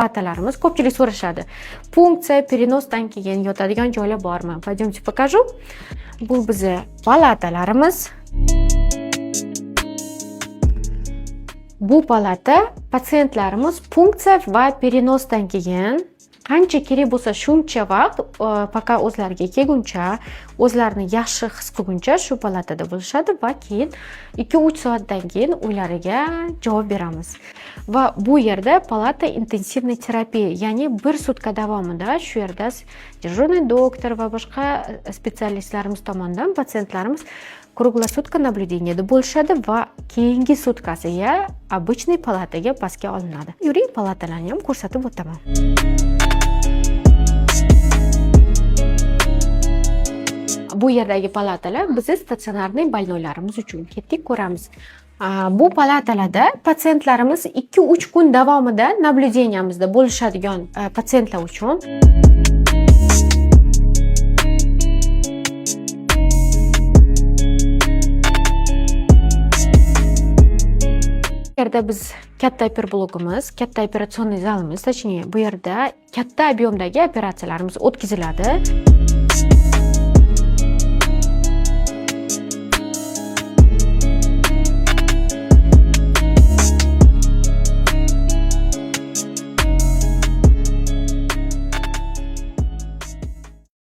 Palatalarimiz, ko'pchilik so'rashadi, punksiya, перенос dan keyin yotadigan joylar bormi? Пойдемте, покажу. Bu bizni palatalarimiz. Bu palata patsientlarimiz punksiya va перенос dan keyin qancha kerak bo'lsa, shuncha vaqt, пока o'zlariga kelguncha, o'zlarini yaxshi his qilguncha shu palatada bo'lishadi va keyin 2-3 soatdan keyin uylariga javob beramiz. Va bu yerda palata интенсивной терапии, ya'ni bir sutka davomida shu yerda дежурный doktor va boshqa специалист larimiz tomonidan patsientlarimiz круглосутка наблюдение da bo'lishadi va keyingi sutkasiga обычный palataga pastga olinadi. Yuring, palatalarni ham ko'rsatib o'taman. Bu yerdagi palatalar bizni стационарный больной larimiz uchun. Ketdik, ko'ramiz. Bu palatalarda patsientlarimiz 2-3 kun davomida наблюдения mizda bo'lishadigan patsientlar uchun. Bu yerda biz katta operblokimiz, katta операционный zalimiz, точнее, bu yerda katta объем dagi operatsiyalarimiz o'tkaziladi.